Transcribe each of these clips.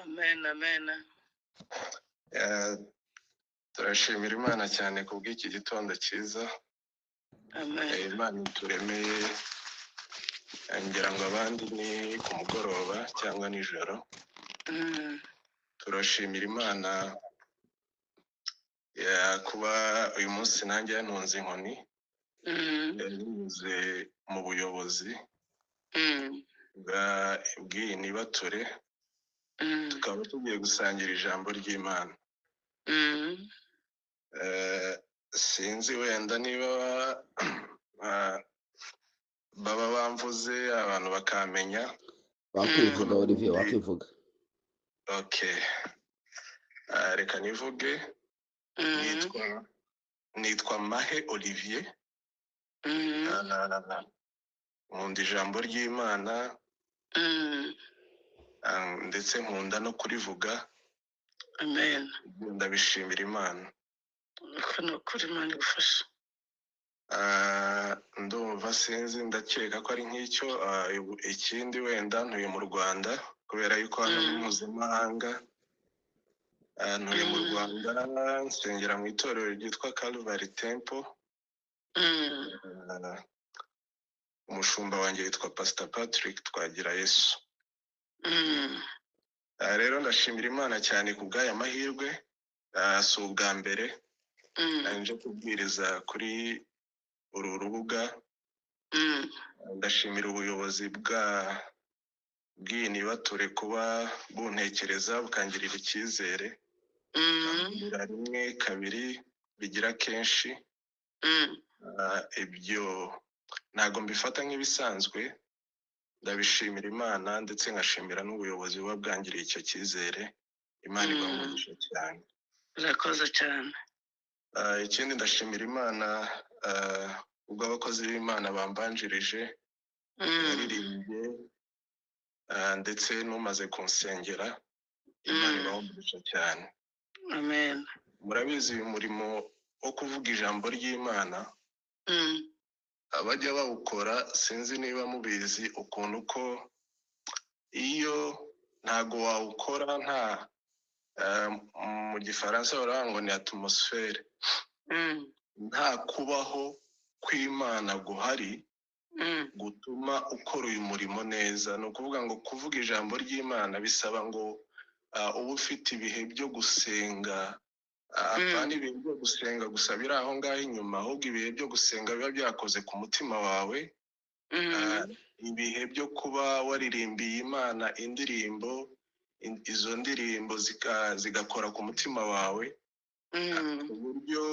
Amen, amen. Turashimira Imana cyane kubw'iki gitondo cyiza. Amen. Imana ituremeye. Ngira ngo abandi ni ku mugoroba cyangwa nijoro. Turashimira Imana kuba uyu munsi nanjye yantunze inkoni, binyuze mu buyobozi bw'iyi nibature, tukaba tugiye gusangira ijambo ry'Imana. Sinzi wenda niba baba bamvuze abantu bakamenya. Wakwivuga, Olivier, wakwivuga. Okay, reka nivuge. Nitwa Mahe Olivier. Nkunda ijambo ry'Imana, ndetse nkunda no kurivuga. Amen. Ndabishimira Imana. Uko ni ukuri, Imana igufasha. Ndumva sinzi, ndakeka ko ari nk'icyo. Ikindi wenda ntuye mu Rwanda, kubera yuko hano ni mpuzamahanga. Ntuye mu Rwanda, nsengera mu itorero ryitwa Calvary Temple. Umushumba wanjye yitwa Pastor Patrick Twagirayesu. Rero ndashimira Imana cyane ku bw'aya mahirwe. Si ubwa mbere nje kubwiriza kuri uru rubuga. Ndashimira ubuyobozi bw'iyi nibature kuba buntekereza, bukangirira icyizere. Bigira rimwe, kabiri, bigira kenshi. Ibyo ntabwo mbifata nk'ibisanzwe, ndabishimira Imana, ndetse nkashimira n'ubuyobozi buba bwangiriye icyo cyizere. Imana ibahe umugisha cyane. Urakoze cyane. Ikindi ndashimira Imana ubwo abakozi b'Imana bambanjirije, yaririmbye, ndetse n'umaze kunsengera. Imana ibahe umugisha cyane. Amen. Murabizi, uyu murimo wo kuvuga ijambo ry'Imana, abajya bawukora, sinzi niba mubizi ukuntu ko iyo ntago wawukora nta, mu Gifaransa baravuga ngo ni atmosphère, nta kubaho kw'Imana guhari gutuma ukora uyu murimo neza. Ni ukuvuga ngo kuvuga ijambo ry'Imana bisaba ngo ube ufite ibihe byo gusenga, apana ibihe byo gusenga gusa biri aho ngaho inyuma, ahubwo ibihe byo gusenga biba byakoze ku mutima wawe, ibihe byo kuba waririmbiye Imana indirimbo, izo ndirimbo zigakora ku mutima wawe, ku buryo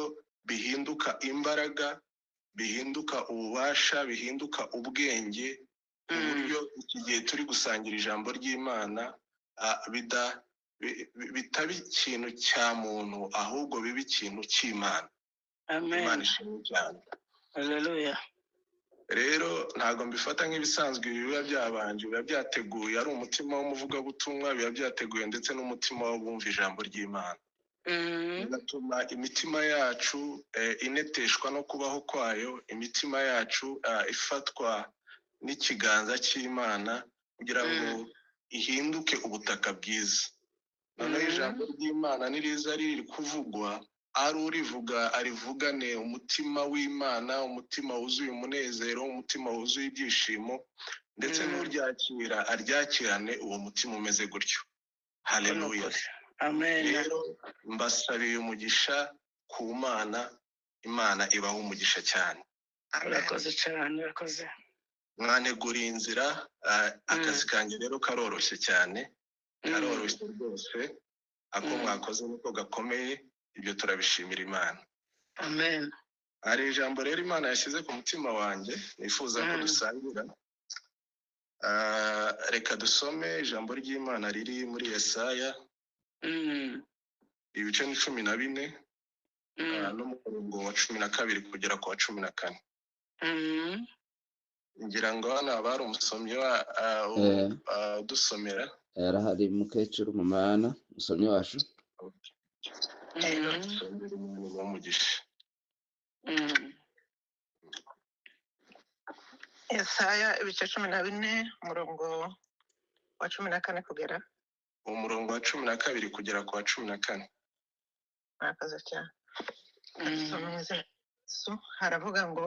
bihinduka imbaraga, bihinduka ububasha, bihinduka ubwenge, ku buryo iki gihe turi gusangira ijambo ry'Imana bitaba ikintu cya muntu, ahubwo biba ikintu cy'Imana. Amen. Imana ishimwe cyane. Haleluya. Rero ntabwo mbifata nk'ibisanzwe. Ibi biba byabanje, biba byateguye, ari umutima w'umuvugabutumwa, biba byateguye ndetse n'umutima w'abumva ijambo ry'Imana, bigatuma imitima yacu ineteshwa no kubaho kwayo, imitima yacu ifatwa n'ikiganza cy'Imana kugira ngo ihinduke ubutaka bwiza. Noneho ijambo ry'Imana niriza riri kuvugwa, ari urivuga arivugane umutima w'Imana, umutima wuzuye umunezero, umutima wuzuye ibyishimo, ndetse n'uryakira aryakirane uwo mutima umeze gutyo. Uko ni Haleluya. ukuri. Amen. Rero mbasabiye umugisha ku Mana, Imana ibaha umugisha cyane. Urakoze cyane, urakoze. Mwanteguriye inzira. Akazi kanjye rero karoroshye cyane, karoroshye rwose. Ako mwakoze niko gakomeye, ibyo turabishimira Imana. Amen. Hari ijambo rero Imana yashyize ku mutima wanjye nifuza ko dusangira. Reka dusome ijambo ry'Imana riri muri Yesaya, ibice ni 14, n'umurongo wa 12 kugera ku wa 14. Ngira ngo hano haba hari umusomyi udusomera. Arahari, mukecuru mumana, umusomyi wacu. Dusomere, Imana ibahe umugisha. Yesaya ibice 14, umurongo wa 14 kugera Umurongo wa 12 kugera ku wa 14. Murakoze cyane. Dusome mu izina rya Yesu. Haravuga ngo: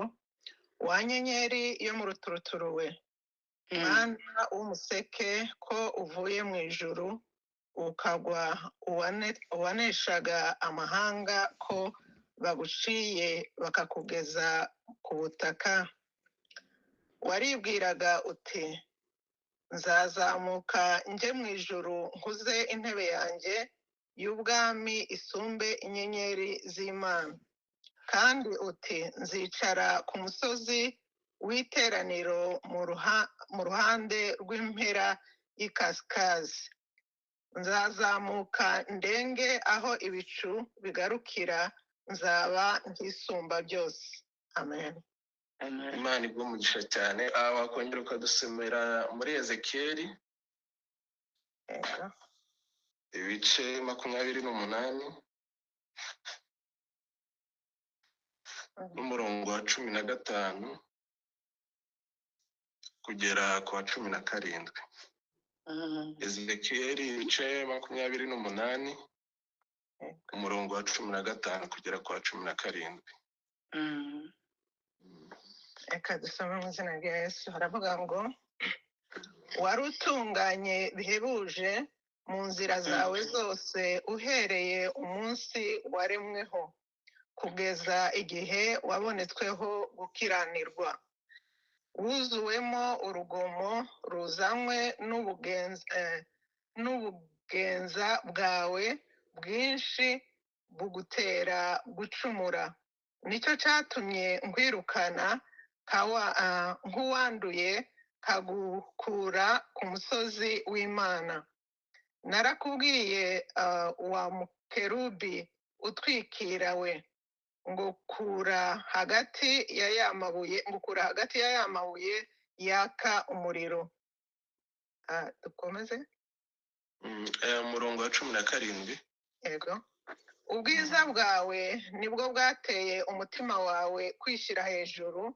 "Wa nyenyeri yo mu ruturuturu we, mwana w'umuseke, ko uvuye mu ijuru ukagwa, uwaneshaga amahanga ko baguciye bakakugeza ku butaka! Waribwiraga uti: 'Nzazamuka njye mu ijuru, nkuze intebe yanjye y'ubwami isumbe inyenyeri z'Imana,' kandi uti: 'Nzicara ku musozi w'iteraniro mu ruhande rw'impera y'ikasikazi. Nzazamuka ndenge aho ibicu bigarukira, nzaba nk'Isumba byose.'" Amen. Amen. Imana iguhe umugisha cyane. Aha wakongera ukadusomera muri Ezekiyeli Yego. ibice 28 n'umurongo wa 15 kugera ku wa 17. Ezekiyeli ibice 28, umurongo wa 15 kugera ku wa 17. Reka dusome mu izina rya Yesu. Haravuga ngo: "Wari utunganye bihebuje mu nzira zawe zose uhereye umunsi waremweho kugeza igihe wabonetsweho gukiranirwa. Wuzuwemo urugomo ruzanywe n'ubugenza bwawe bwinshi bugutera gucumura. Nicyo cyatumye nkwirukana nk'uwanduye, kagukura ku musozi w'Imana. Narakubwiye, wa mukerubi utwikira we, ngukura hagati ya ya mabuye, ngukura hagati ya ya mabuye yaka umuriro." Dukomeze. Umurongo wa 17. Yego. "Ubwiza bwawe nibwo bwateye umutima wawe kwishyira hejuru,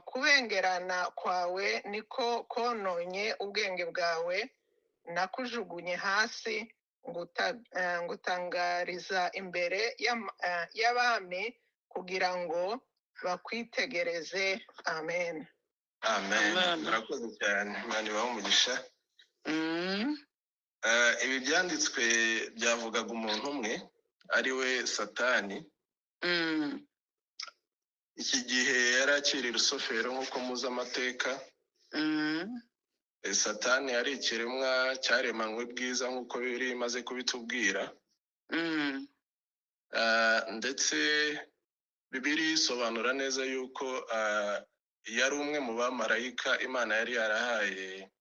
kubengerana kwawe niko kononye ubwenge bwawe. Nakujugunye hasi, ngutangariza imbere y'abami kugira ngo bakwitegereze." Amen. Amen. Amen. Murakoze cyane, Imana ibahe umugisha. Ibi byanditswe byavugaga umuntu umwe, ari we Satani. Iki gihe yari akiri Rusofero, nk'uko muzi amateka. Satani yari ikiremwa cyaremanywe bwiza, nk'uko biri imaze kubitubwira. Ndetse Bibiliya isobanura neza yuko yari umwe mu bamarayika Imana yari yarahaye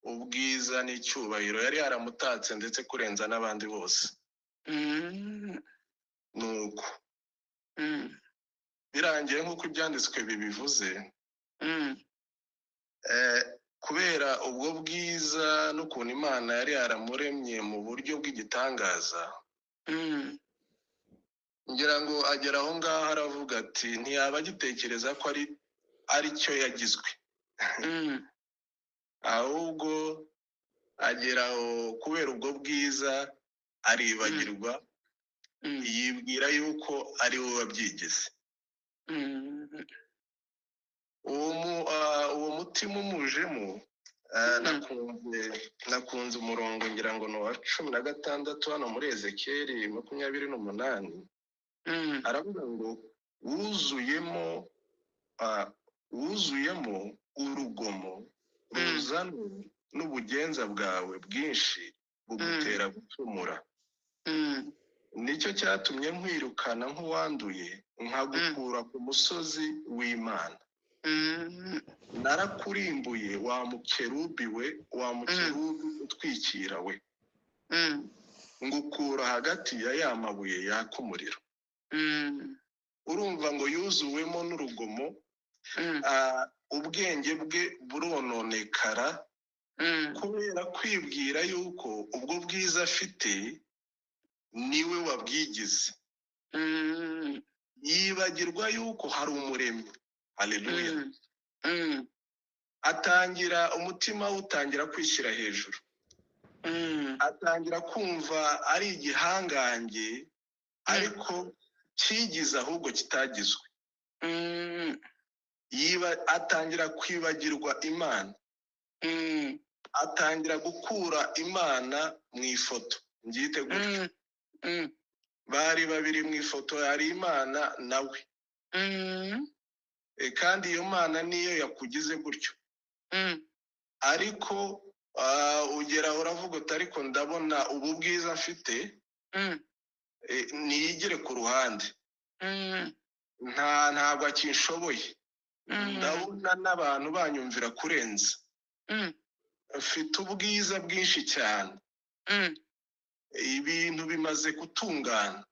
ubwiza n'icyubahiro, yari yaramutatse ndetse kurenza n'abandi bose. Nuko birangiye nk'uko ibyanditswe bibivuze, kubera ubwo bwiza n'ukuntu Imana yari yaramuremye mu buryo bw'igitangaza, ngira ngo agera aho ngaho aravuga ati ntiyaba agitekereza ko ari cyo yagizwe, ahubwo agera aho kubera ubwo bwiza aribagirwa, yibwira yuko ari we wabyigize. Uwo mutima umujemo, nakunze umurongo, ngira ngo ni uwa 16 hano muri Ezekiyeli 28. Aravuga ngo wuzuyemo urugomo ruzanwe n'ubugenza bwawe bwinshi bugutera gucumura. Nicyo cyatumye nkwirukana nk'uwanduye, nkagukura ku musozi w'Imana. Narakurimbuye, wa mukerubi we, wa mukerubi utwikira we, ngukura hagati ya ya mabuye yaka umuriro." Urumva ngo yuzuwemo n'urugomo, ubwenge bwe burononekara kubera kwibwira yuko ubwo bwiza afite niwe wabwigize, yibagirwa yuko hari Umuremyi. Haleluya! Atangira, umutima we utangira kwishyira hejuru. Atangira kumva ari igihangange, ariko cyigize ahubwo kitagizwe. Yiba atangira kwibagirwa Imana, atangira gukura Imana mu ifoto, mbyite gutyo. Bari babiri mu ifoto, hari Imana nawe. Kandi iyo Mana niyo yakugize gutyo. Ariko ugera aho uravuga uti: "Ariko ndabona ubu bwiza mfite, niyigire ku ruhande, ntabwo akinshoboye. Ndabona n'abantu banyumvira kurenza. Mfite ubwiza bwinshi cyane, ibintu bimaze gutungana."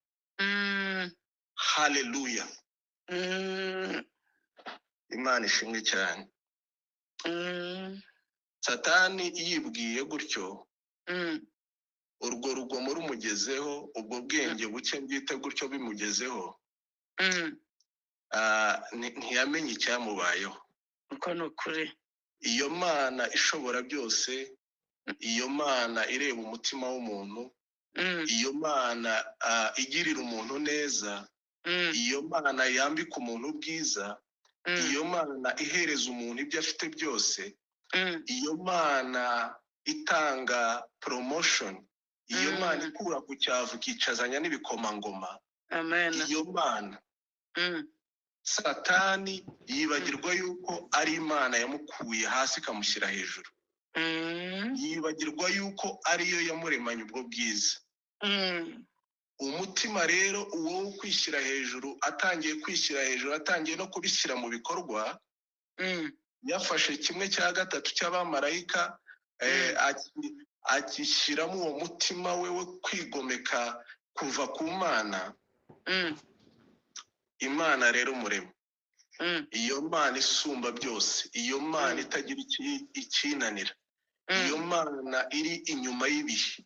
Haleluya! Imana ishimwe cyane. Satani yibwiye gutyo, urwo rugomo rumugezeho, ubwo bwenge buke, mbyite gutyo, bimugezeho, ntiyamenye icyamubayeho. Uko ni ukuri. Iyo Mana ishobora byose, iyo Mana ireba umutima w'umuntu, iyo Mana igirira umuntu neza, iyo Mana yambika umuntu ubwiza, iyo Mana ihereza umuntu ibyo afite byose, iyo Mana itanga promotion, iyo Mana ikura ku cyavu ikicazanya n'ibikomangoma, amen iyo Mana, Satani yibagirwa yuko ari Imana yamukuye hasi ikamushyira hejuru. Yibagirwa yuko ariyo yamuremanye ubwo bwiza. Umutima rero uwo wo kwishyira hejuru, atangiye kwishyira hejuru, atangiye no kubishyira mu bikorwa, yafashe kimwe cya gatatu cy'abamarayika, akishyiramo uwo mutima we wo kwigomeka kuva ku Mana. Imana rero umuremyi, iyo Mana isumba byose, iyo Mana itagira icyinanira, iyo Mana iri inyuma y'ibihe,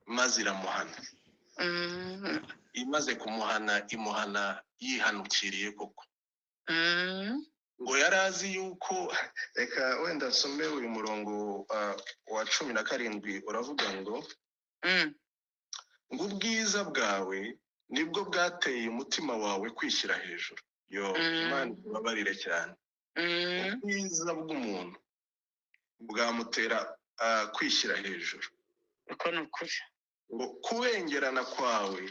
maze iramuhana. Imaze kumuhana, imuhana yihanukiriye koko. Ngo yari azi yuko, reka wenda nsome uyu murongo wa 17, uravuga ngo ngo ubwiza bwawe nibwo bwateye umutima wawe kwishyira hejuru. Yo! Imana ibabarire cyane. Ubwiza bw'umuntu bwamutera kwishyira hejuru. Uko ni ukuri. Ngo kubengerana kwawe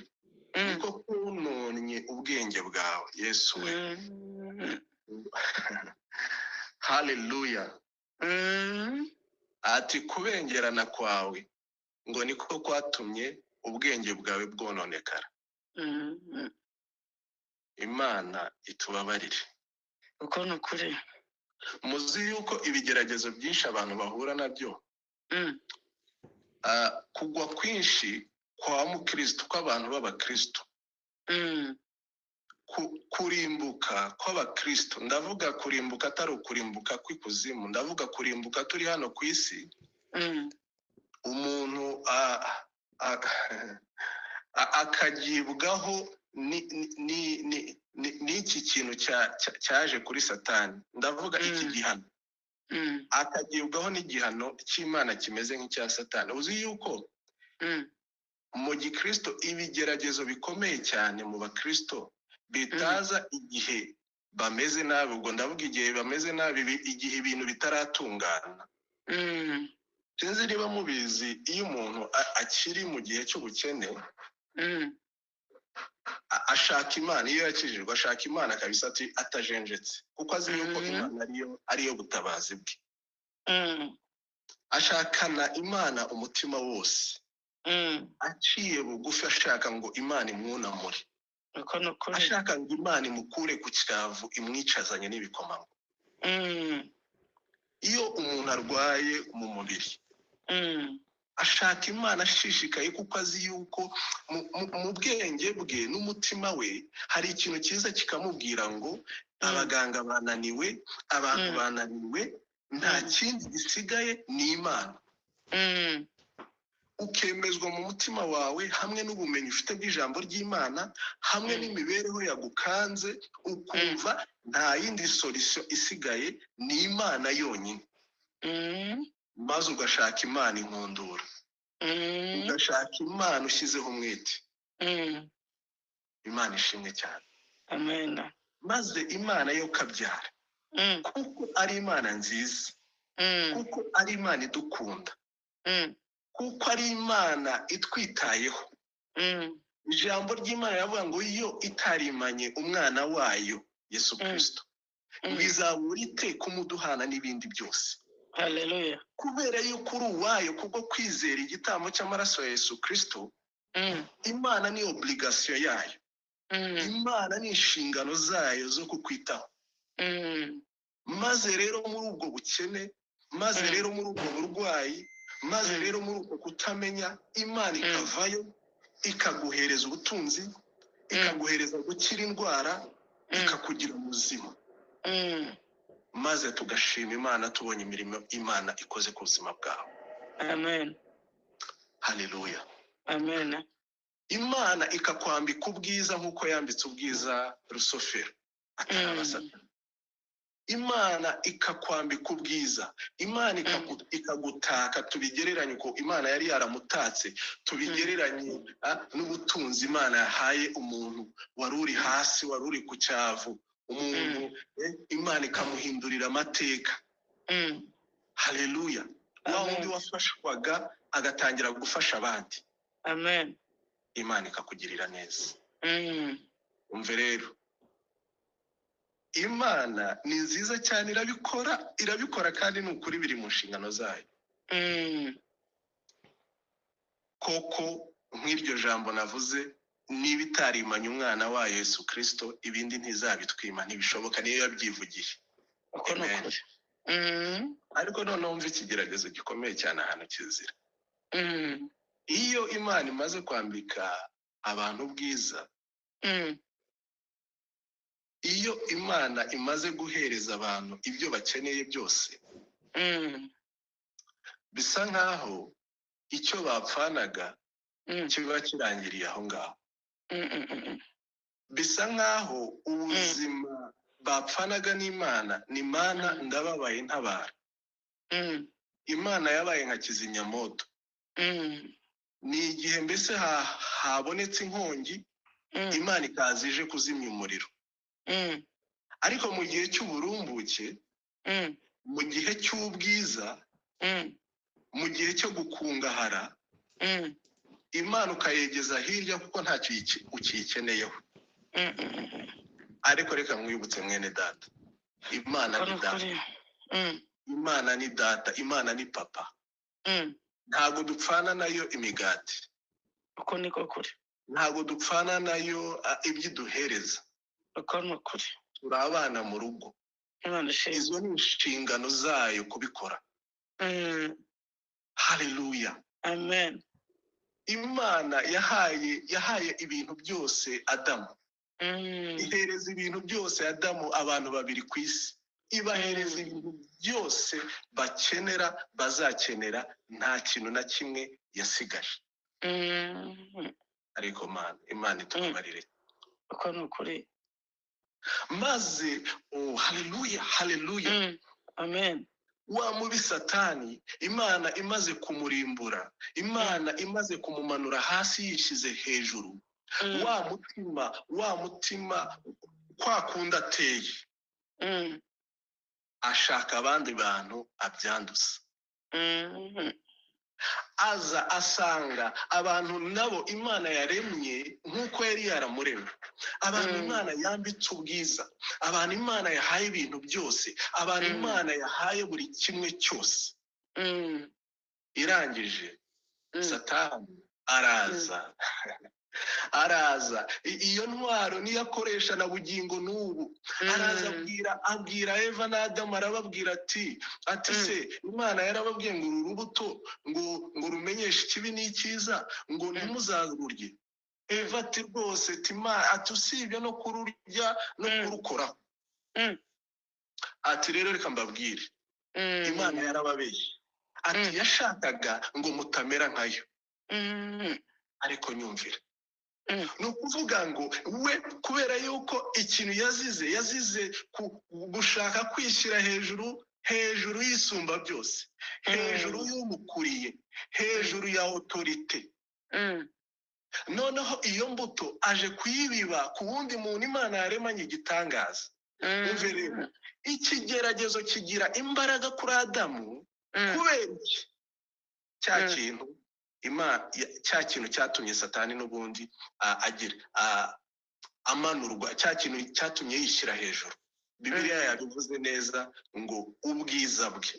niko kononnye ubwenge bwawe. Yesu we! Haleluya! Ati kubengerana kwawe ngo niko kwatumye ubwenge bwawe bwononekara. Imana itubabarire. Uko ni ukuri. Muzi yuko ibigeragezo byinshi abantu bahura nabyo, kugwa kwinshi kwa mukristo, kw'abantu b'abakristo, kurimbuka kw'abakristo, ndavuga kurimbuka atari ukurimbuka kw'ikuzimu, ndavuga kurimbuka turi hano ku isi, umuntu akagibwaho n'iki kintu cyaje kuri Satani, ndavuga iki gihano, akagibwaho n'igihano cy'Imana kimeze nk'icya Satani. Uzi yuko mu gikristo ibigeragezo bikomeye cyane mu bakristo bitaza igihe bameze nabi, ubwo ndavuga igihe bameze nabi, igihe ibintu bitaratungana. Sinzi niba mubizi, iyo umuntu akiri mu gihe cy'ubukene, ashaka Imana. Iyo yakijijwe ashaka Imana kabisa, ati atajenjetse, kuko azi yuko Imana ariyo butabazi bwe. Ashakana Imana umutima wose, aciye bugufi, ashaka ngo Imana imwunamure, Uko ni ukuri. ashaka ngo Imana imukure ku cyavu, imwicazanye n'ibikomangoma. Iyo umuntu arwaye mu mubiri, ashaka Imana ashishikaye, kuko azi yuko mu bwenge bwe n'umutima we hari ikintu cyiza kikamubwira ngo abaganga bananiwe, abantu bananiwe, nta kindi gisigaye, ni Imana. Ukemezwa mu mutima wawe hamwe n'ubumenyi ufite bw'ijambo ry'Imana, hamwe n'imibereho yagukanze, ukumva nta yindi solution isigaye, ni Imana yonyine, maze ugashaka Imana inkundura. Ugashaka Imana ushyizeho umwete. Imana ishimwe cyane. Amen. Maze Imana yo kabyara, kuko ari Imana nziza, kuko ari Imana idukunda, kuko ari Imana itwitayeho. Ijambo ry'Imana riravuga ngo iyo itarimanye umwana wayo Yesu Kristo, ngo izabura ite kumuduhana n'ibindi byose. Haleluya. Kubera yuko uri uwayo kubwo kwizera igitambo cy'amaraso ya Yesu Kristo, Imana ni obligation yayo. Imana ni inshingano zayo zo kukwitaho. Maze rero muri ubwo bukene, maze rero muri ubwo burwayi, maze rero muri ubwo kutamenya, Imana ikavayo ikaguhereza ubutunzi, ikaguhereza gukira indwara, ikakugira muzima. Maze tugashima Imana tubonye imirimo Imana ikoze ku buzima bwawe. Amen. Haleluya. Amen. Imana ikakwambika ubwiza nk'uko yambitse ubwiza Rusofero ataraba Satani. Imana ikakwambika ubwiza, Imana ikagutaka. Tubigereranye uko Imana yari yaramutatse, tubigereranye n'ubutunzi Imana yahaye umuntu wari uri hasi, wari uri ku cyavu, umuntu Imana ikamuhindurira amateka. Haleluya. Wa wundi wafashwaga agatangira gufasha abandi. Amen. Imana ikakugirira neza. Umve rero, Imana ni nziza cyane, irabikora, irabikora, kandi ni ukuri biri mu nshingano zayo. Koko nk'iryo jambo navuze, niba itarimanye umwana wayo Yesu Kristo, ibindi ntizabitwima, ntibishoboka, niyo yabyivugiye. Uko ni Amen. ukuri. Ariko noneho wumva ikigeragezo gikomeye cyane ahantu kizira. Iyo Imana imaze kwambika abantu ubwiza, iyo Imana imaze guhereza abantu ibyo bakeneye byose, bisa nkaho icyo bapfanaga kiba kirangiriye aho ngaho. Bisa nkaho ubuzima bapfanaga n'Imana ni Mana ndababaye ntabara. Imana yabaye nka kizimyamoto. Ni igihe mbese habonetse inkongi, Imana ikaza ije kuzimya umuriro. Ariko mu gihe cy'uburumbuke, mu gihe cy'ubwiza, mu gihe cyo gukungahara, Imana ukayegeza hirya kuko ntacyo ukiyikeneyeho. Ariko reka nkwibutse mwene data, Imana Uko ni ni data. ukuri. Imana ni data, Imana ni papa. Ntabwo dupfana nayo imigati. Uko niko kuri. Ntabwo dupfana nayo ibyo iduhereza. Uko ni ukuri. Turi abana mu rugo. Imana ishimwe. Izo ni inshingano zayo kubikora. Haleluya. Amen. Imana yahaye ibintu byose Adamu. Ihereza ibintu byose Adamu, abantu babiri ku isi. Ibahereza ibintu byose bakenera, bazakenera, nta kintu na kimwe yasigaje. Ariko Mana, Imana itubabarire. Uko ni ukuri. Maze oh, haleluya, haleluya. Amen. Wa mubi Satani, Imana imaze kumurimbura, Imana imaze kumumanura hasi yishyize hejuru, wa mutima kwa kundi ateye, ashaka abandi bantu abyanduza. Aza asanga abantu nabo Imana yaremye nk'uko yari yaramuremye, abantu Imana yambitse ubwiza, abantu Imana yahaye ibintu byose, abantu Imana yahaye buri kimwe cyose. Irangije, Satani araza, araza. Iyo ntwaro niyo akoresha na bugingo n'ubu. Araza abwira Eva na Adamu, arababwira ati se Imana yarababwiye ngo uru rubuto ngo rumenyeshe ikibi n'icyiza, ngo ntimuzarurye. Eva ati rwose, ati usibye no kururya no kurukoraho. Ati rero reka mbabwire, Imana yarababeshye. Ati yashakaga ngo mutamera nkayo. Ariko nyumvira. Ni ukuvuga ngo we kubera yuko ikintu yazize gushaka kwishyira hejuru, Hejuru y'Isumba byose, hejuru y'umukuriye, hejuru ya autorité. Noneho iyo mbuto aje kuyibiba ku wundi muntu Imana yaremanye igitangaza. Umve rero, ikigeragezo kigira imbaraga kuri Adamu. Kubera iki? Cya kintu cya kintu cyatumye Satani n'ubundi agira amanurwa, cya kintu cyatumye yishyira hejuru. Bibiliya yabivuze neza ngo ubwiza bwe,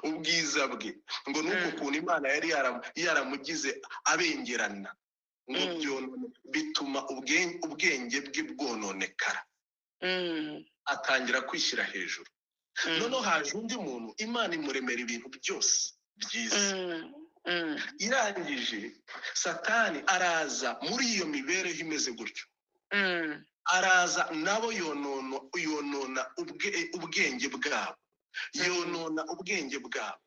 ubwiza bwe ngo ni uko kuntu Imana yari yaramugize abengerana, ngo bituma ubwenge bwe bwononekara, atangira kwishyira hejuru. Noneho haje undi muntu, Imana imuremera ibintu byose byiza. Irangije Satani araza muri iyo mibereho imeze gutyo, araza nabo yonona ubwenge bwabo, yonona ubwenge bwabo.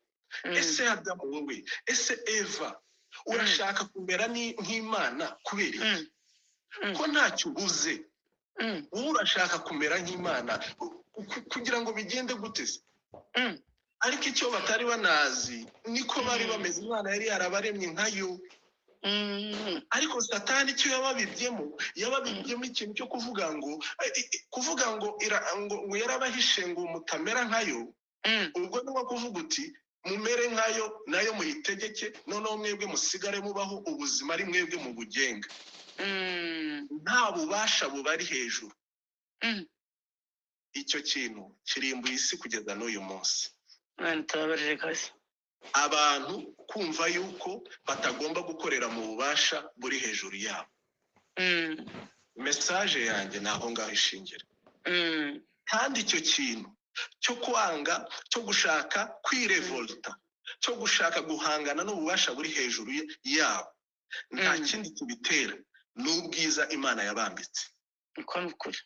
Ese Adamu wowe, ese Eva, urashaka kumera nk'Imana kubera iki? Ko ntacyo ubuze, wowe urashaka kumera nk'Imana kugira ngo bigende gute se? Ariko icyo batari banazi niko bari bameze, Imana yari yarabaremye nkayo. Ariko Satani icyo yababibyemo, yababibyemo ikintu cyo kuvuga ngo kuvuga ngo ngo yarabahishe ngo mutamera nkayo. Ubwo ni nko kuvuga uti mumere nkayo, nayo muyitegeke, noneho mwebwe musigare mubaho ubuzima ari mwebwe mu bugenga, nta bubasha bubari hejuru. Icyo kintu kirimbuye isi kugeza n'uyu munsi. Imana itubabarire kabisa. Abantu kumva yuko batagomba gukorera mu bubasha buri hejuru yabo. Message yanjye ni aho ngaho ishingira. Kandi icyo kintu cyo kwanga, cyo gushaka kwirevolta, cyo gushaka guhangana n'ububasha buri hejuru yabo, nta kindi kibitera, ni ubwiza Imana yabambitse. Uko ni ukuri.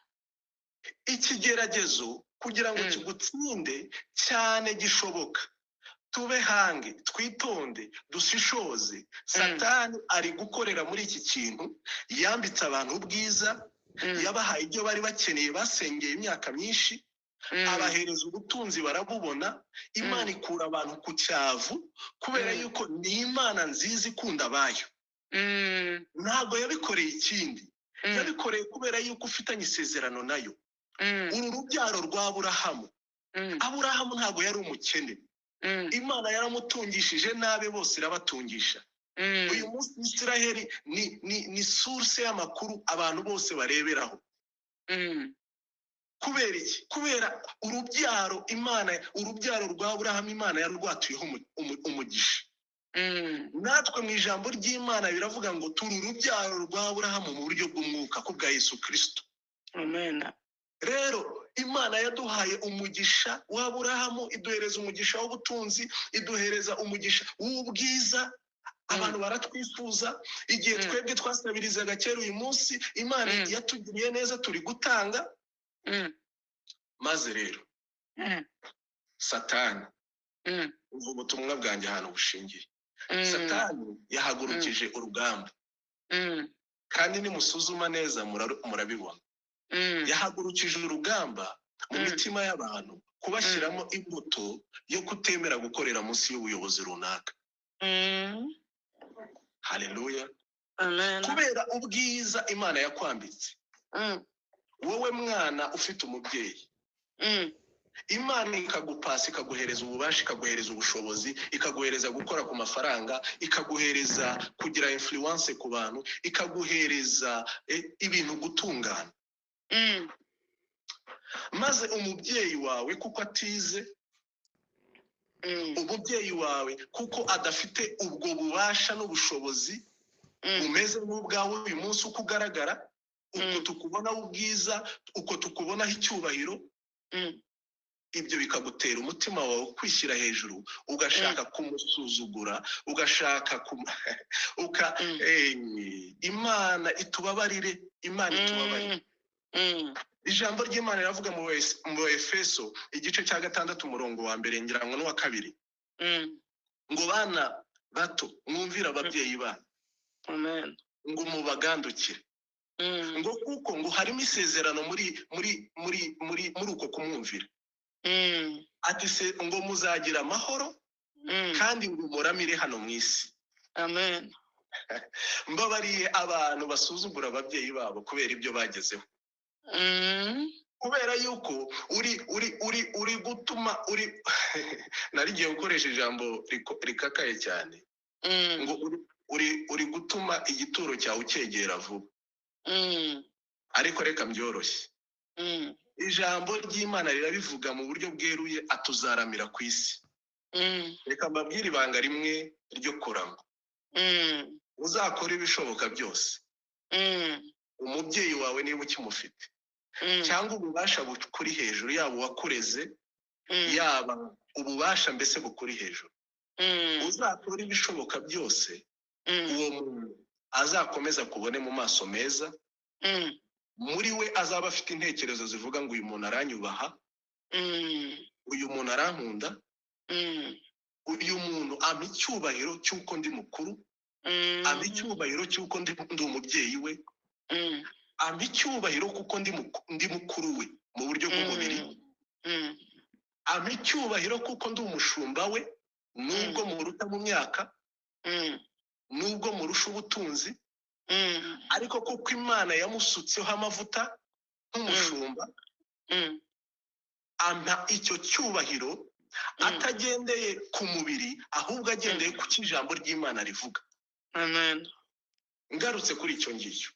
Ikigeragezo kugira ngo kigutsinde cyane gishoboka, tube hange, twitonde, dushishoze. Satani ari gukorera muri iki kintu. Yambitse abantu ubwiza, yabahaye ibyo bari bakeneye, basengeye imyaka myinshi, abahereza ubutunzi barabubona. Imana ikura abantu ku cyavu kubera yuko ni Imana nziza ikunda abayo. Ntabwo yabikoreye ikindi, yabikoreye kubera yuko ufitanye isezerano nayo. Uru rubyaro rwa Aburahamu. Aburahamu ntabwo yari umukene. Imana yaramutungishije n'abe bose irabatungisha. Uyu munsi Isiraheli ni source y'amakuru abantu bose bareberaho. Kubera iki? Kubera urubyaro Imana, urubyaro rwa Aburahamu, Imana yarurwatuyeho umugisha. Natwe mu ijambo ry'Imana biravuga ngo turi urubyaro rwa Aburahamu mu buryo bw'umwuka ku bwa Yesu Kristo. Amen. Rero Imana yaduhaye umugisha wa Aburahamu, iduhereza umugisha w'ubutunzi, iduhereza umugisha w'ubwiza. Abantu baratwifuza. Igihe twebwe twasabirizaga kera, uyu munsi Imana yatugiriye neza, turi gutanga. Maze rero Satani, umva ubutumwa bwanjye ahantu bushingiye, Satani yahagurukije urugamba, kandi nimusuzuma neza murabibona. Yahagurukije urugamba mu mitima y'abantu kubashyiramo imbuto yo kutemera gukorera munsi y'ubuyobozi runaka. Haleluya! Amen. Kubera ubwiza Imana yakwambitse, wowe mwana ufite umubyeyi, Imana ikagupasa, ikaguhereza ububasha, ikaguhereza ubushobozi, ikaguhereza gukora ku mafaranga, ikaguhereza kugira influence ku bantu, ikaguhereza ibintu gutungana, maze umubyeyi wawe kuko atize, umubyeyi wawe kuko adafite ubwo bubasha n'ubushobozi bumeze nk'ubwawe uyu munsi uko ugaragara, uko tukubonaho ubwiza, uko tukubonaho icyubahiro, ibyo bikagutera umutima wawe kwishyira hejuru, ugashaka kumusuzugura, ugashaka uka Imana itubabarire, Imana itubabarire. Ijambo ry'Imana riravuga mu Efeso igice cya 6 umurongo wa mbere ngira ngo n'uwa kabiri, ngo bana bato mwumvire ababyeyi banyu, Amen. ngo mubagandukire, ngo kuko ngo harimo isezerano muri muri muri muri muri uko kumwumvira. Ati se ngo muzagira amahoro kandi ngo muramire hano mu isi. Amen. Mbabariye abantu basuzugura ababyeyi babo kubera ibyo bagezeho, kubera yuko uri gutuma uri, narigiye gukoresha ijambo rikakaye cyane, ngo uri gutuma igituro cyawe ucyegera vuba. Ariko reka mbyoroshye. Ijambo ry'Imana rirabivuga mu buryo bweruye, atuzaramira ku isi. Reka mbabwire ibanga rimwe ryo kurama. Uzakora ibishoboka byose, umubyeyi wawe niba ukimufite, cyangwa ububasha bukuri hejuru, yaba uwakureze, yaba ububasha mbese bukuri hejuru, uzakora ibishoboka byose uwo muntu azakomeza kubone mu maso meza, muri we azaba afite intekerezo zivuga ngo uyu muntu aranyubaha, uyu muntu arankunda, uyu muntu ampa icyubahiro cy'uko ndi mukuru, ampa icyubahiro cy'uko ndi umubyeyi we, ampa icyubahiro kuko ndi mukuru we mu buryo bw'umubiri, ampa icyubahiro kuko ndi umushumba we, nubwo muruta mu myaka, nubwo murusha ubutunzi, ariko kuko Imana yamusutseho amavuta nk'umushumba, ampa icyo cyubahiro atagendeye ku mubiri, ahubwo agendeye ku cyo ijambo ry'Imana rivuga. Amen. Ngarutse kuri icyo ngicyo,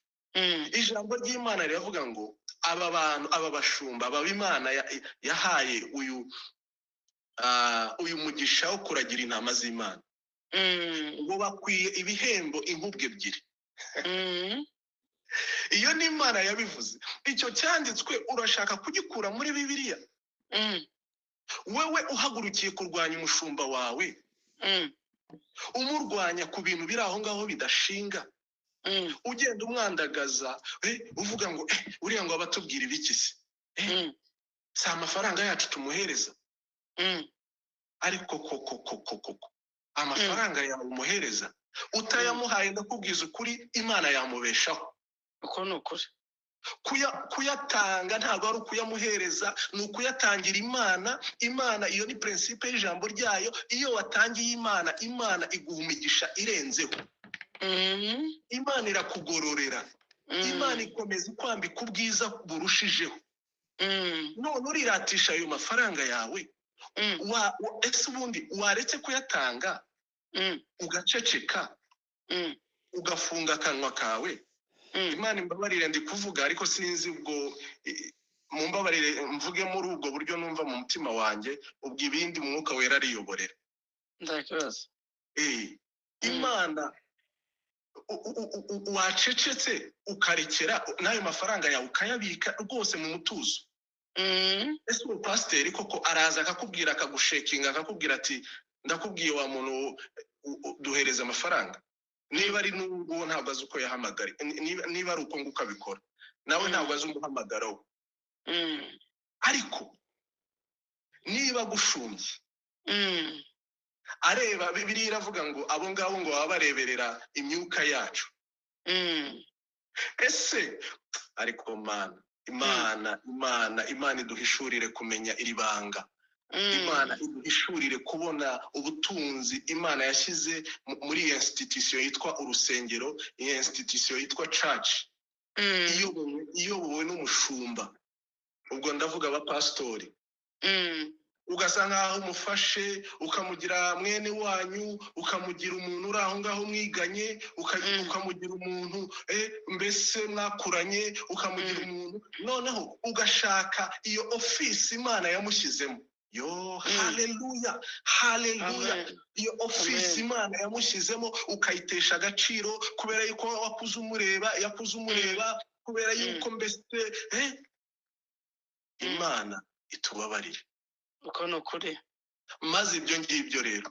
ijambo ry'Imana riravuga ngo aba bantu, aba bashumba, aba Imana yahaye uyu mugisha wo kuragira intama z'Imana, ngo bakwiye ibihembo inkubwe ebyiri. Iyo ni Imana yabivuze. Icyo cyanditswe urashaka kugikura muri Bibiliya? Wewe uhagurukiye kurwanya umushumba wawe, umurwanya ku bintu biri aho ngaho bidashinga, ugenda umwandagaza, uvuga ngo uriya ngo abatubwira ibiki se, si amafaranga yacu tumuhereza? Ariko koko koko koko amafaranga yawe umuhereza, utayamuhaye, ndakubwiza ukuri, Imana yamubeshaho. Uko ni ukuri. Kuyatanga ntabwo ari ukuyamuhereza, ni ukuyatangira Imana. Imana iyo ni principe y'ijambo ryayo. Iyo watangiye Imana, Imana iguha imigisha irenzeho. Imana irakugororera, Imana ikomeza ikwambika ubwiza burushijeho. None uriratisha ayo mafaranga yawe, ese ubundi waretse kuyatanga, ugaceceka, ugafunga akanwa kawe? Imana imbabarire ndi kuvuga, ariko sinzi ubwo mumbabarire mvuge muri ubwo buryo numva mu mutima wanjye, ubwo ibindi Umwuka Wera ariyoborera. Nta kibazo. Imana wacecetse ukarekera n'ayo mafaranga yawe ukayabika rwose mu mutuzo. Ese uwo pasiteri koko araza akakubwira, akagushekinga, akakubwira ati ndakubwiye wa muntu, duhereza amafaranga? Niba ari n'ubwo ntabwo azi uko yahamagara, niba ari uko nguko abikora nawe, ntabwo azi umuhamagaro we. Ariko niba agushumbye, areba, Bibiliya iravuga ngo abo ngabo ngo baba bareberera imyuka yacu. Ese ariko Mana, Imana, Imana, Imana iduhishurire kumenya iri banga. Imana iduhishurire kubona ubutunzi Imana yashyize muri iyi institution yitwa urusengero, iyi institution yitwa church, iyobowe n'umushumba, ubwo ndavuga abapasitori. Ugasa nkaho umufashe ukamugira mwene wanyu, ukamugira umuntu uri aho ngaho mwiganye, ukamugira umuntu mbese mwakuranye, ukamugira umuntu, noneho ugashaka iyo ofisi Imana yamushyizemo. Yo, haleluya, haleluya! Amen. Iyo ofisi Amen. Imana yamushyizemo ukayitesha agaciro kubera yuko wakuze umureba, yakuze umureba, kubera yuko mbese Imana itubabarire. Uko ni ukuri. Maze ibyo ngibyo rero,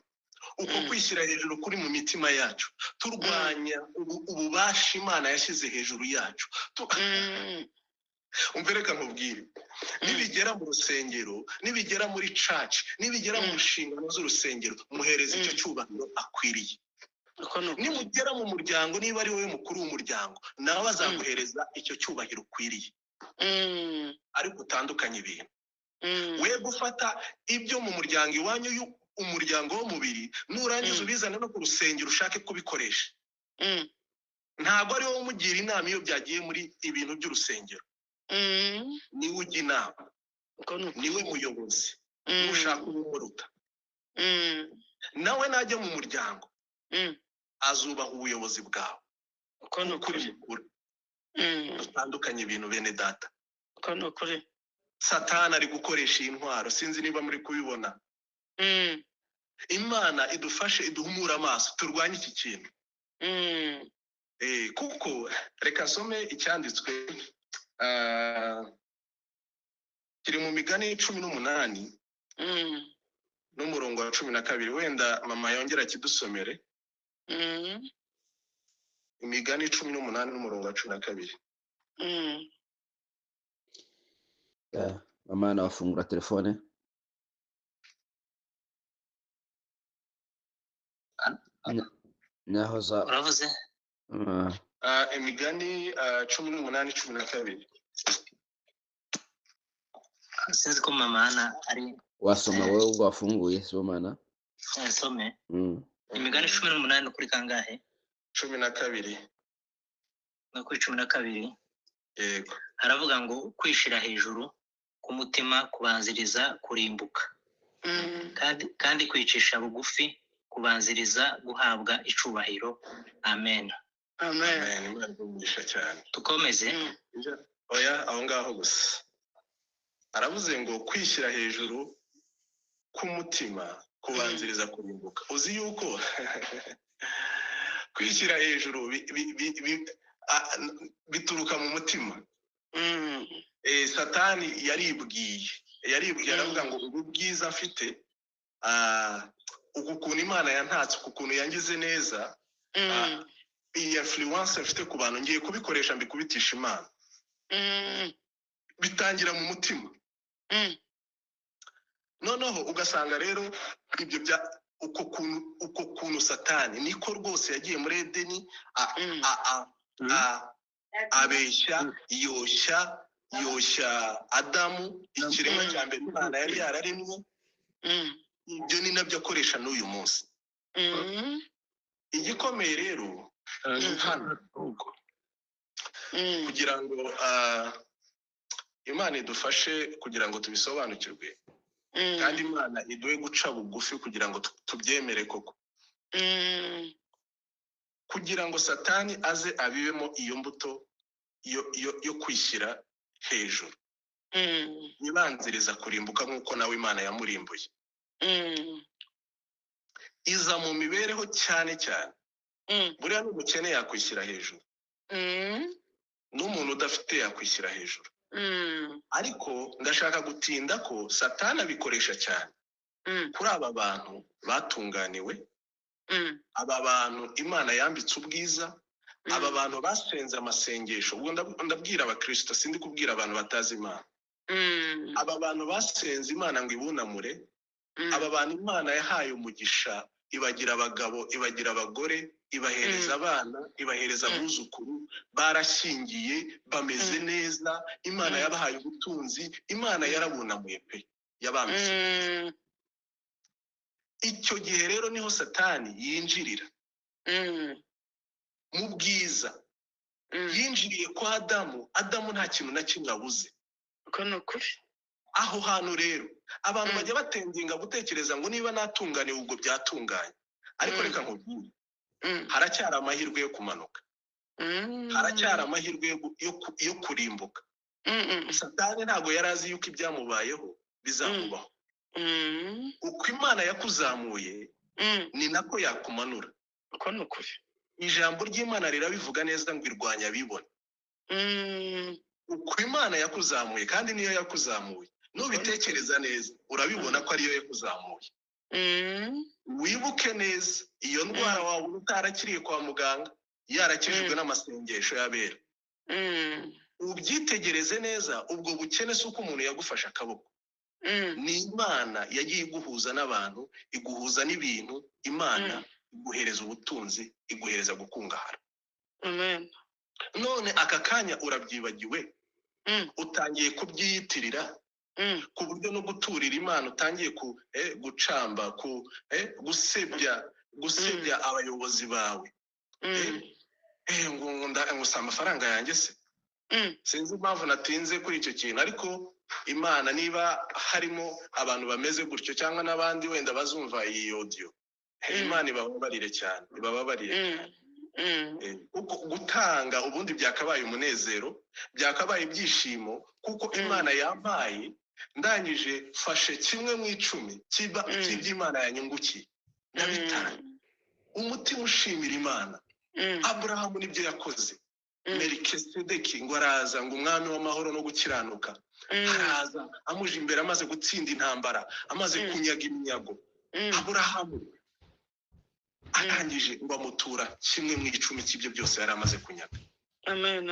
uko kwishyira hejuru kuri mu mitima yacu, turwanya ububasha Imana yashyize hejuru yacu. Umve, reka nkubwire, nibigera mu rusengero, nibigera muri church, nibigera mu nshingano z'urusengero, muhereza icyo cyubahiro akwiriye. Uko ni ukuri. Nimugera mu muryango, niba ari wowe mukuru w'umuryango, nawe azaguhereza icyo cyubahiro ukwiriye. Ariko utandukanye ibintu. We gufata ibyo mu muryango iwanyu, umuryango w'umubiri, nurangiza ubizane no ku rusengero ushake kubikoresha. Ntabwo ari wowe umugira inama iyo byagiye muri ibintu by'urusengero. Niwe ujya inama, Uko ni ukuri. niwe muyobozi, ushaka ubumuruta. Nawe najya mu muryango azubaha ubuyobozi bwawe Uko ni kuko uri ukuri. mukuru. Dutandukanye ibintu, bene data. Uko ni ukuri. Satani ari gukoresha iyi ntwaro, sinzi niba muri kubibona. Imana idufashe, iduhumure amaso, turwanye iki kintu. Kuko reka nsome icyanditswe, kiri mu Migani 18 n'umurongo wa 12. Wenda mama yongera akidusomere. Imigani 18 n'umurongo wa 12. Mama nawafungura telefone. Nahoza. Uravuze? Imigani 18, 12. Sinzi ko mama hana ari. Wasoma wowe ubwo wafunguye, Sibomana. Nsome? Imigani 18 kuri kangahe? 12. No kuri 12. Yego. Haravuga ngo: "Kwishira hejuru k'umutima kubanziriza kurimbuka, kandi kwicisha bugufi kubanziriza guhabwa icubahiro." Amen. Amen. Amen. Imana iguhe cyane. Dukomeze? Oya, aho ngaho gusa. Aravuze ngo kwishyira hejuru k'umutima kubanziriza kurimbuka. Uzi yuko kwishyira hejuru bituruka mu mutima. Satani yaribwiye, aravuga ngo ubu bwiza mfite, uku kuntu Imana yantatse, uku kuntu yangize neza, iyi influence mfite ku bantu, ngiye kubikoresha mbikubitisha Imana. Bitangira mu mutima. Noneho ugasanga rero ibyo bya uko kuntu Satani niko rwose yagiye muri Edeni, abeshya, yoshya Adamu, ikiremwa cya mbere Imana yari yararemye. Ibyo ni nabyo akoresha n'uyu munsi. Igikomeye rero hano, kugira ngo Imana idufashe kugira ngo tubisobanukirwe, kandi Imana iduhe guca bugufi kugira ngo tubyemere koko, kugira ngo Satani aze abibemo iyo mbuto yo kwishyira hejuru ibanziriza kurimbuka, nk'uko nawe Imana yamurimbuye, iza mu mibereho cyane cyane. Buriya n'umukene yakwishyira hejuru, n'umuntu udafite yakwishyira hejuru, ariko ndashaka gutinda ko Satani abikoresha cyane kuri aba bantu batunganiwe, aba bantu Imana yambitse ubwiza, aba bantu basenze amasengesho. Ubwo ndabwira abakristo, sindi kubwira abantu batazi Imana. Aba bantu basenze Imana ngo ibunamure, aba bantu Imana yahaye umugisha, ibagira abagabo, ibagira abagore, ibahereza abana, ibahereza abuzukuru, barashyingiye, bameze neza, Imana yabahaye ubutunzi, Imana yarabunamuye pe, yabambitse. Icyo gihe rero niho Satani yinjirira mu bwiza. Yinjiriye kwa Adamu, Adamu nta kintu na kimwe abuze. Uko ni ukuri. Aho hantu rero abantu bajya batendinga gutekereza ngo niba natunganiwe ubwo byatunganye, ariko reka nkubwire, haracyari amahirwe yo kumanuka, haracyari amahirwe yo kurimbuka. Satani ntabwo yari azi yuko ibyamubayeho bizamubaho. Uko Imana yakuzamuye ni nako yakumanura. Uko ni ukuri. Ijambo ry'Imana rirabivuga neza ngo irwanya abibona. Uko Imana yakuzamuye, kandi niyo yakuzamuye, nubitekereza neza urabibona ko ariyo yakuzamuye. Wibuke neza iyo ndwara wawe utarakiriye kwa muganga, yarakijijwe n'amasengesho y'abera. Ubyitegereze neza, ubwo bukene si uko umuntu yagufashe akaboko, ni Imana yagiye iguhuza n'abantu, iguhuza n'ibintu, Imana iguhereza ubutunzi, iguhereza gukungahara. Amen. None aka kanya urabyibagiwe, utangiye kubyiyitirira. Ku buryo no guturira Imana utangiye ku gucamba, ku gusebya abayobozi bawe. Ngo si amafaranga yanjye se? Sinzi impamvu natinze kuri icyo kintu, ariko Imana, niba harimo abantu bameze gutyo cyangwa n'abandi wenda bazumva iyi audio, Imana ibababarire cyane, ibababarire. Kuko gutanga ubundi byakabaye umunezero, byakabaye ibyishimo, kuko Imana yampaye, ndangije fashe 1/10 cy'iby'Imana yanyungukiye, ndabitanga, umutima ushimira Imana. Aburahamu nibyo yakoze. Melikisedeki ngo araza, ngo umwami w'amahoro no gukiranuka, araza amuje imbere, amaze gutsinda intambara, amaze kunyaga iminyago. Aburahamu arangije ngo amutura 1/10 cy'ibyo byose yari amaze kunyaga. Amen.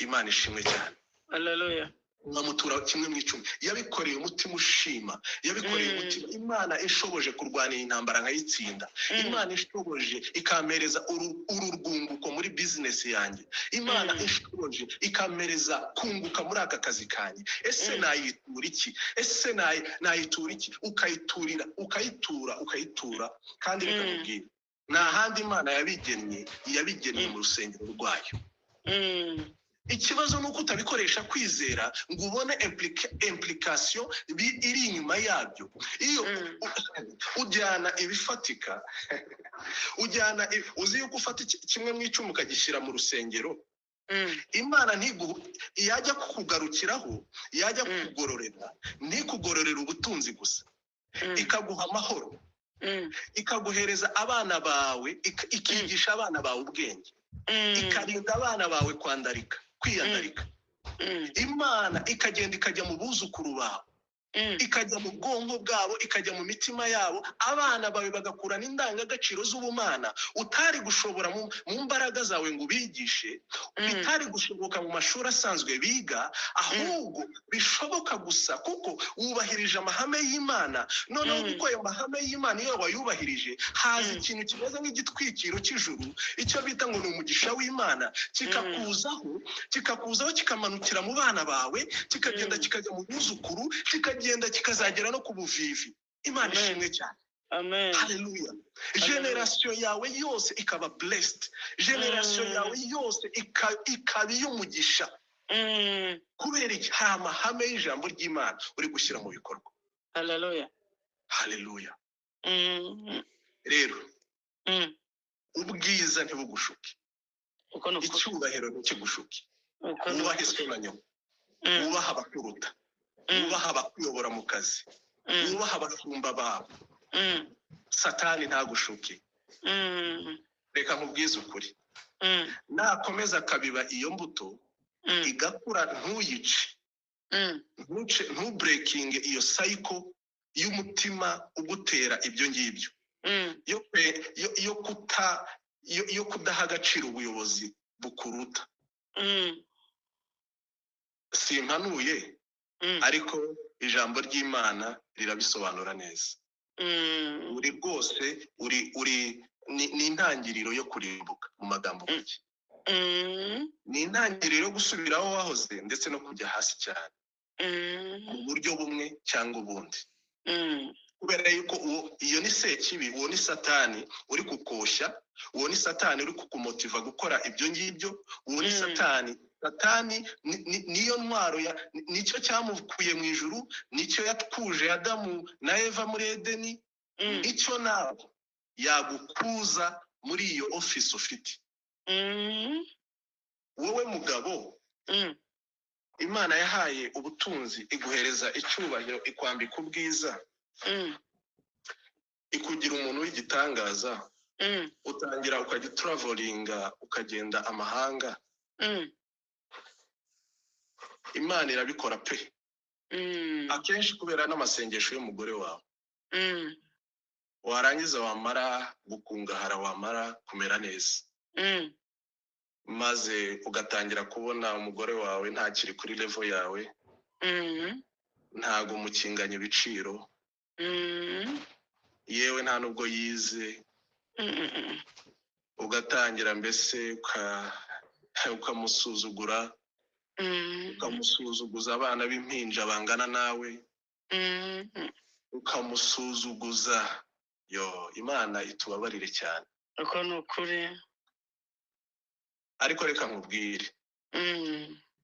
Imana ishimwe cyane. Hallelujah. Amutura 1/10. Yabikoreye umutima ushima, yabikoreye umutima. Imana ishoboje kurwanira intambara nkayitsinda, Imana ishoboje ikampereza uru rwunguko muri bizinesi yanjye, Imana ishoboje ikampereza kunguka muri aka kazi kanjye, ese nayitura iki? Ese nayitura iki? Ukayiturira, ukayitura, ukayitura. Kandi reka nkubwire, nta handi Imana yabigennye, yabigennye mu rusengero rwayo. Ikibazo ni uko utabikoresha kwizera ngo ubone implication iri inyuma yabyo. Iyo ujyana ibifatika, ujyana uzi yuko ufata 1/10 ukagishyira mu rusengero, Imana yajya kukugarukiraho, yajya kukugororera, ntikugororera ubutunzi gusa, ikaguha amahoro, ikaguhereza abana bawe, ikigisha abana bawe ubwenge, ikarinda abana bawe kwandarika, kwiyandarika. Imana ikagenda ikajya mu buzukuru bawe, ikajya mu bwonko bwabo, ikajya mu mitima yabo, abana bawe bagakurana indangagaciro z'ubumana utari gushobora mu mbaraga zawe ngo ubigishe, bitari gushoboka mu mashuri asanzwe biga, ahubwo bishoboka gusa kuko wubahirije amahame y'Imana. Noneho kuko ayo mahame y'Imana iyo wayubahirije, haza ikintu kimeze nk'igitwikiro cy'ijuru, icyo bita ngo ni umugisha w'Imana, kikakuzaho, kikakuzaho, kikamanukira mu bana bawe, kikagenda kikajya mu buzukuru, kikagenda kikazagera no ku buvivi. Imana ishimwe cyane. Amen. Haleluya. Generation yawe yose ikaba blessed, generation yawe yose ikaba iy'umugisha. Kubera iki? Hari amahame y'ijambo ry'Imana uri gushyira mu bikorwa. Haleluya. Haleluya. Rero ubwiza ntibugushuke, icyubahiro ntikigushuke, wubahe so na nyoko, wubahe abakuruta, wubaha abakuyobora mu kazi, wubaha abashumba babo. Satani ntagushuke. Reka nkubwize ukuri, nakomeza akabiba iyo mbuto igakura, ntuyice, ntubrekinge iyo cycle y'umutima ugutera ibyo ngibyo, yo kudaha agaciro ubuyobozi bukuruta. Simpanuye, ariko ijambo ry'Imana rirabisobanura neza. Uri rwose uri ni intangiriro yo kurimbuka mu magambo make. Ni intangiriro yo gusubira aho wahoze ndetse no kujya hasi cyane, mu buryo bumwe cyangwa ubundi. Kubera yuko iyo ni sekibi, uwo ni Satani uri kukoshya, uwo ni Satani uri kukumotiva gukora ibyo ngibyo, uwo ni Satani. Satani niyo ntwaro, nicyo cyamukuye mu ijuru, nicyo yatkuje Adamu na Eva muri Edeni, nicyo nawe yagukuza muri iyo office ufite. Wowe mugabo, Imana yahaye ubutunzi, iguhereza icyubahiro, ikwambika ubwiza, ikugira umuntu w'igitangaza, utangira ukajya utravolinga, ukagenda amahanga. Imana irabikora pe. Akenshi kubera n'amasengesho y'umugore wawe. Warangiza wamara gukungahara, wamara kumera neza, maze ugatangira kubona umugore wawe ntakiri kuri level yawe, ntago mukinganya ibiciro, yewe nta nubwo yize, ugatangira mbese ukamusuzugura, Ukamusuzuguza abana b'impinja bangana nawe, ukamusuzuguza. Yo, Imana itubabarire cyane. Uko ni ukuri. Ariko reka nkubwire,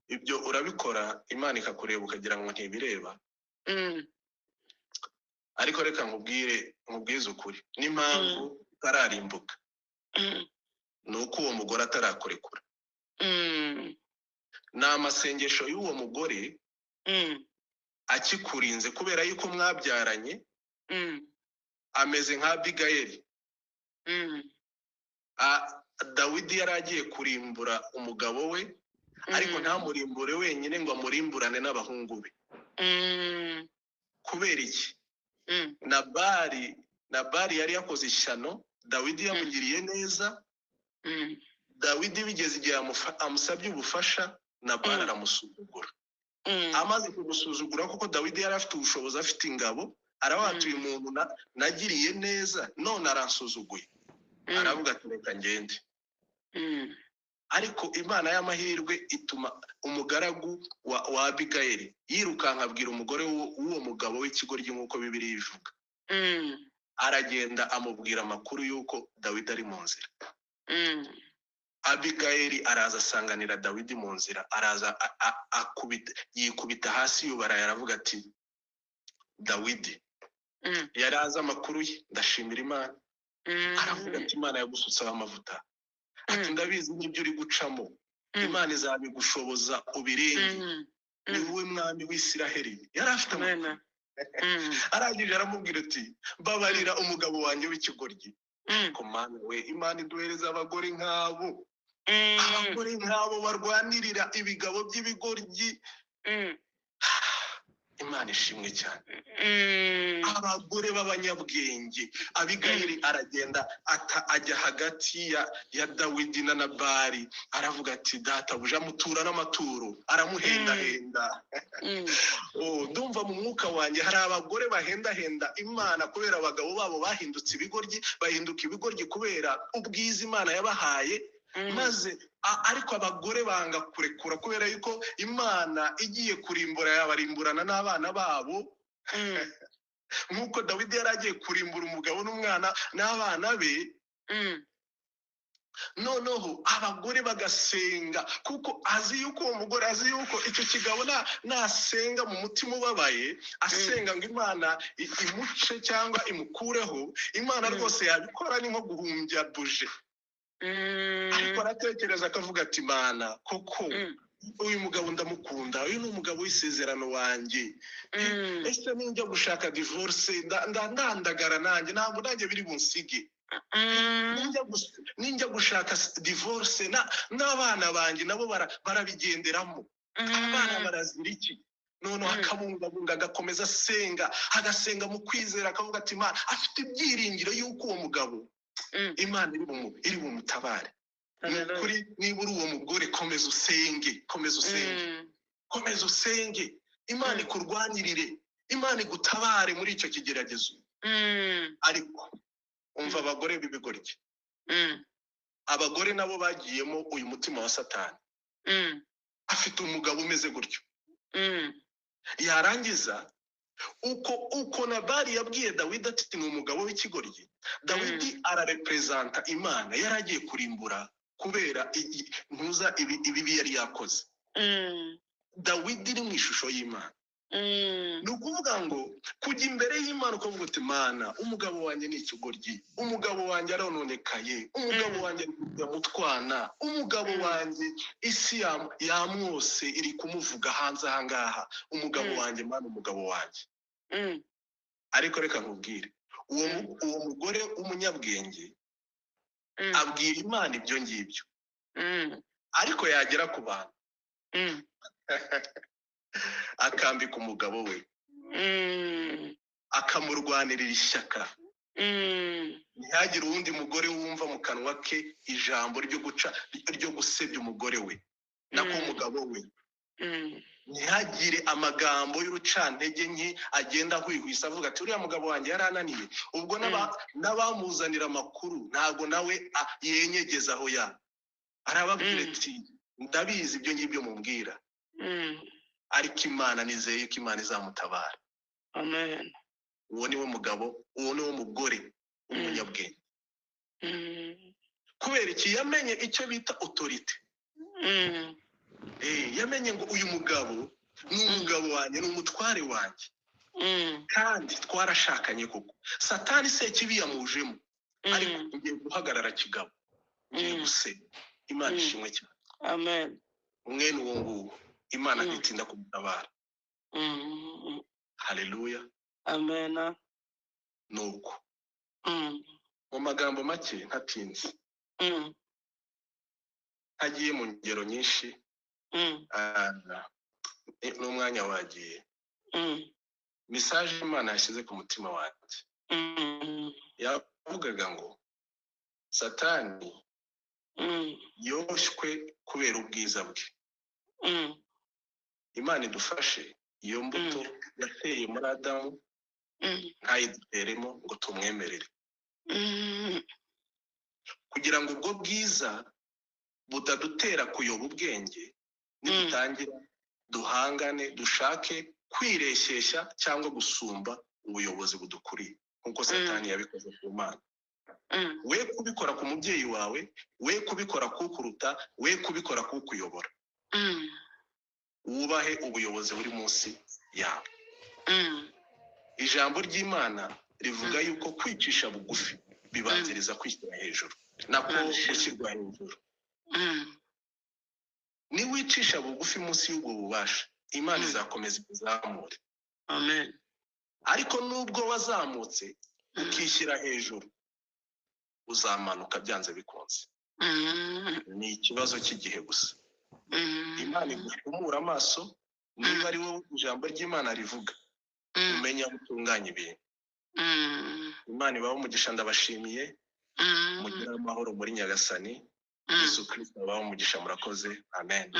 ibyo urabikora, Imana ikakureba ukagira ngo ntibireba. Ariko reka nkubwire, nkubwize ukuri, n'impamvu utararimbuka ni uko uwo mugore atarakurekura. Ni amasengesho y'uwo mugore akikurinze, kubera yuko mwabyaranye. Ameze nka Abigayeli. Dawidi yari agiye kurimbura umugabo we, ariko ntamurimbure wenyine, ngo amurimburane n'abahungu be. Kubera iki? Nabali yari yakoze ishyano, Dawidi yamugiriye neza. Dawidi bigeze igihe amusabye ubufasha, Nabali aramusuzugura. Amaze kumusuzugura, kuko Dawidi yari afite ubushobozi, afite ingabo, aravuga ati: "Uyu muntu nagiriye neza none aransuzuguye." Aravuga ati: "Reka ngende." Ariko Imana y'amahirwe ituma umugaragu wa Abigayeli yirukanka, abwira umugore w'uwo mugabo w'ikigoryi, nk'uko Bibiliya ibivuga. Aragenda amubwira amakuru y'uko Dawidi ari mu nzira. Abigayeli araza asanganira Dawidi mu nzira, araza yikubita hasi yubaraye, aravuga ati: "Dawidi." Yari azi amakuru ye, ndashimira Imana. Aravuga ati: "Imana yagusutseho amavuta." Ati: "Ndabizi n'ibyo uri gucamo, Imana izabigushoboza ubirenge. Ni wowe mwami w'Isiraheli." Yari afite amakuru. Amen. Arangije aramubwira ati: "Mbabarira umugabo wanjye w'ikigoryi." Ko Mana we, Imana iduhereza abagore nk'abo, abagore nk'abo barwanirira ibigabo by'ibigoryi. Imana ishimwe cyane. Abagore b'abanyabwenge. Abigayili aragenda ajya hagati ya Dawidi na Nabali, aravuga ati: "Databuja," amutura n'amaturo, aramuhendahenda. Oh, ndumva mu mwuka wanjye hari abagore bahendahenda Imana kubera abagabo babo bahindutse ibigoryi, bahinduka ibigoryi kubera ubwiza Imana yabahaye. Maze ariko abagore banga kurekura, kubera yuko Imana igiye kurimbura yabarimburana n'abana babo, nk'uko Dawidi yari agiye kurimbura umugabo n'umwana n'abana be. Noneho abagore bagasenga, kuko azi yuko uwo mugore azi yuko icyo kigabo nasenga mu mutima ubabaye, asenga ngo Imana imuce cyangwa imukureho, Imana rwose yabikora, ni nko guhumbya buje. Ariko aratekereza akavuga ati: "Mana, koko uyu mugabo ndamukunda, uyu ni umugabo w'isezerano wanjye. Ese ninjya gushaka divorce ndandagara nanjye, ntabwo nanjye biri bunsige. Ninjya gushaka divorce n'abana banjye nabo barabigenderamo, abana barazira iki?" Noneho akabungabunga, agakomeza asenga, agasenga mu kwizera, akavuga ati: "Imana," afite ibyiringiro y'uko uwo mugabo Imana iri bumutabare. Ni Hallelujah. ukuri, niba uri uwo mugore, komeza usenge, komeza usenge, komeza usenge, Imana ikurwanirire, Imana igutabare muri icyo kigeragezo. Ariko umva, abagore b'ibigoryi, abagore nabo bagiyemo uyu mutima wa Satani. Afite umugabo umeze gutyo, yarangiza uko Nabali yabwiye Dawidi ati: "Ni umugabo w'ikigoryi." Dawidi arareperezanta Imana, yari agiye kurimbura kubera ntuza ibibi yari yakoze. Dawidi iri mu ishusho y'Imana. Ni ukuvuga ngo kujya imbere y'Imana ukavuga uti: "Mana, umugabo wanjye ni ikigoryi, umugabo wanjye arononekaye, umugabo wanjye ari kujya mu twana, umugabo wanjye isi yamwose iri kumuvuga hanze aha ngaha, umugabo wanjye, Mana, umugabo wanjye." Ariko reka nkubwire, uwo mugore w'umunyabwenge abwira Imana ibyo ngibyo, ariko yagera ku bantu akambika umugabo we, akamurwanirira ishyaka, ntihagire uwundi mugore wumva mu kanwa ke ijambo ryo guca, ryo gusebya umugore we, nako umugabo we. Ntihagire amagambo y'urucantege nke agenda ahwihwisa avuga ati: "Uriya mugabo wanjye yarananiye." Ubwo n'abamuzanira amakuru ntabwo nawe yenyegeza aho ya arababwira ati: "Ndabizi ibyo ngibyo mubwira." Ariko Imana, nizeye ko Imana izamutabara. Amen. Uwo ni we mugabo, uwo ni wo mugore w'umunyabwenge. Kubera iki? Yamenye icyo bita autorité. Yamenye ngo uyu mugabo ni umugabo wanjye, ni umutware wanjye, kandi twarashakanye koko. Satani sekibi yamujemo, ariko ngiye guhagarara kigabo, ngiye gusenga Imana. Ishimwe cyane. Amen. Mwene uwo nguwo Imana ntitinda kumutabara. Haleluya. Amen. Nuko mu magambo make, ntatinze, ntagiye mu ngero nyinshi, n'umwanya wagiye, message Imana yashyize ku mutima wanjye yavugaga ngo Satani yoshywe kubera ubwiza bwe. Imana idufashe, iyo mbuto yateye muri Adamu ntayiduteremo ngo tumwemerere, kugira ngo ubwo bwiza butadutera kuyoba ubwenge, nidutangira duhangane, dushake kwireshyeshya cyangwa gusumba ubuyobozi budukuriye, nk'uko Satani yabikoze ku Mana. We kubikora ku mubyeyi wawe, we kubikora kukuruta, we kubikora kukuyobora. Wubahe ubuyobozi buri munsi yawe. Ijambo ry'Imana rivuga yuko kwicisha bugufi bibanziriza kwishyira hejuru, nako gushyirwa hejuru. Niwicisha bugufi munsi y'ubwo bubasha, Imana izakomeza ikuzamure. Amen. Ariko nubwo wazamutse ukishyira hejuru, uzamanuka byanze bikunze. Ni ikibazo cy'igihe gusa. Imana iguhumura amaso, niba ari wowe ijambo ry'Imana rivuga, umenye aho utunganya ibintu. Imana ibahe umugisha, ndabashimiye. Mugire amahoro muri Nyagasani Yesu Kirisito. Abahe umugisha, murakoze, amen.